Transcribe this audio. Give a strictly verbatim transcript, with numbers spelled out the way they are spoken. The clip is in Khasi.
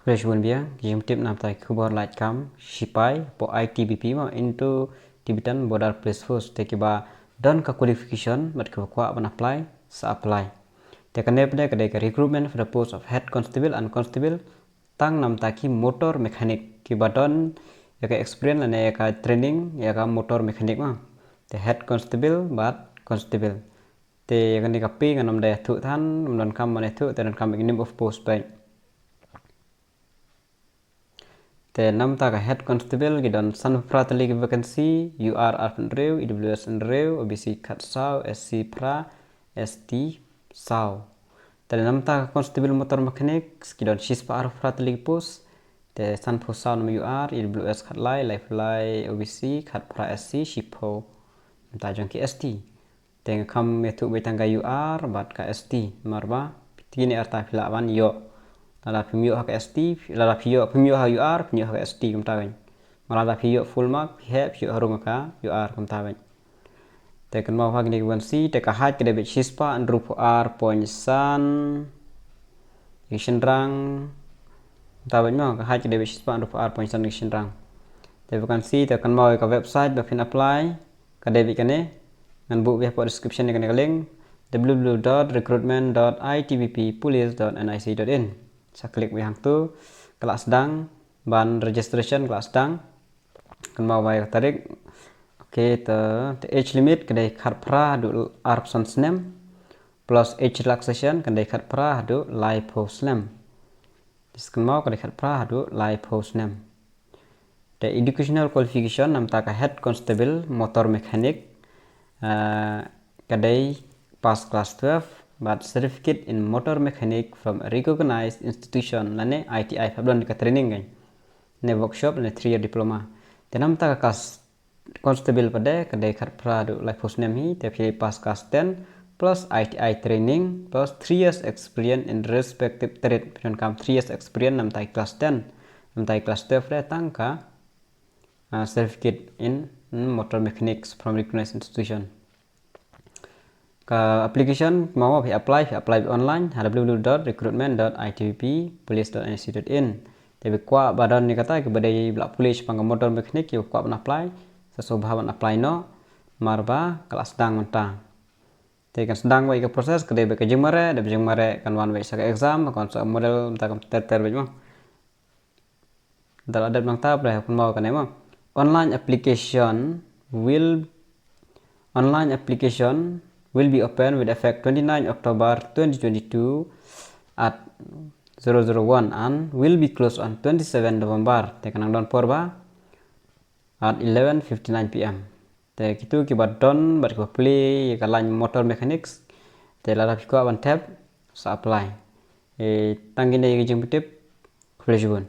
Khublei shibun biang, ki jingtip namar ki khubor lait kam sipai hapoh I T B P mo, Indo Tibetan Border Police Force, te kiba don ka qualification bad kiba kwah ban apply sa apply. Te kane pat ka dei ka recruitment for the post of head constable and constable, tang namar ki motor mechanic kiba don ïa ka experience lane ïa ka training ïa ka motor mechanic mo. Te head constable bad constable. Te ïa kane ka pay ngan ym da ïathuh than, ym donkam ban ïathuh, te donkam minimum of post bad. Te namar ka head constable ki don sanphew phra tylli ki vacancy, U R arphew hynriew, E W S hynriew, O B C khatsaw, S C phra, S T saw. Te namar ka constable motor mechanic ki don shispah arphew phra tylli ki post. Te sanphew saw namar U R, E W S khatlai, laiphew lai O B C, khatphra S C, shiphew namar jong ki S T. Te nga kham ïathuh beit tang ka U R bad ka S T, namar ba kine arta phi lah ban ïoh. Lada phim ïoh ha ka S T, lada phi ïoh, phim ïoh ha U R, phin ïoh ha ka S T kumta beit. Namar lada phi ïoh full mark, phi heh, phi ïoh harum ha ka U R kumta beit. Te kynmaw ha kine ki vacancy, te ka height ka dei beit shispah hynriewphew ar point san ki shynrang. Kumta beit mo, ka height ka dei beit shispah hynriewphew ar point san ki shynrang. Te vacancy, te kynmaw ïa ka website ba phin apply ka dei beit kane. Ngan buh beit hapoh description ïa kane ka link, W W W dot recruitment dot I T B P police dot N I C dot in. Sa click beit hangto, ka la sdang ban registration, ka la sdang. Kynmaw beit ka tarik. Okay, te, te age limit ka dei khatphra haduh arphew san snem, plus age relaxation ka dei khatphra haduh laiphew snem. Te kynmaw ka dei khatphra haduh laiphew snem. Te educational qualification namar ka head constable motor mechanic, ah, ka dei pass class twelve bad certificate in motor mechanic from a recognized institution lane I T I, phi hap don ka training kan, ne workshop ne three year diploma. Te namar ka class constable pat de ka dei khatphra haduh laiphew snem hi, te phi pass class ten plus I T I training plus three years experience in respective trade. Phi donkam three years experience namar ki class ten, namar ki class twelve de tang ka, ah, certificate in, hmm, motor mechanics from recognized institution. Ka application, mo phi apply, phi apply online ha W W W dot recruitment dot I T B P police dot N I C dot in. Te ba kwah ba don ïa kata, kiba dei ba la pule shaphang ka motor mechanic, kiba kwah ban apply, sa sngewbha ban apply noh, namar ba ka la sdang mynta. Te kan sdang beit ka process, ka dei beit ka jingmareh, da ka jingmareh kan wan beit sa ka exam, kan sa model, mynta kan ter ter beit mo. Da la dep nangta, phi lah ban kynmaw kane mo. Online application will, online application will be open with effect twenty-nine October twenty twenty-two at zero zero one and will be closed on twenty-seven November. Te ka nang don por ba at eleven fifty-nine P M. Te kito kiba don bad kiba pule ïa ka line motor mechanics, te lada phi kwah ban thep, sa apply. Eh, tang kine ki jingpyntip, khublei shibun.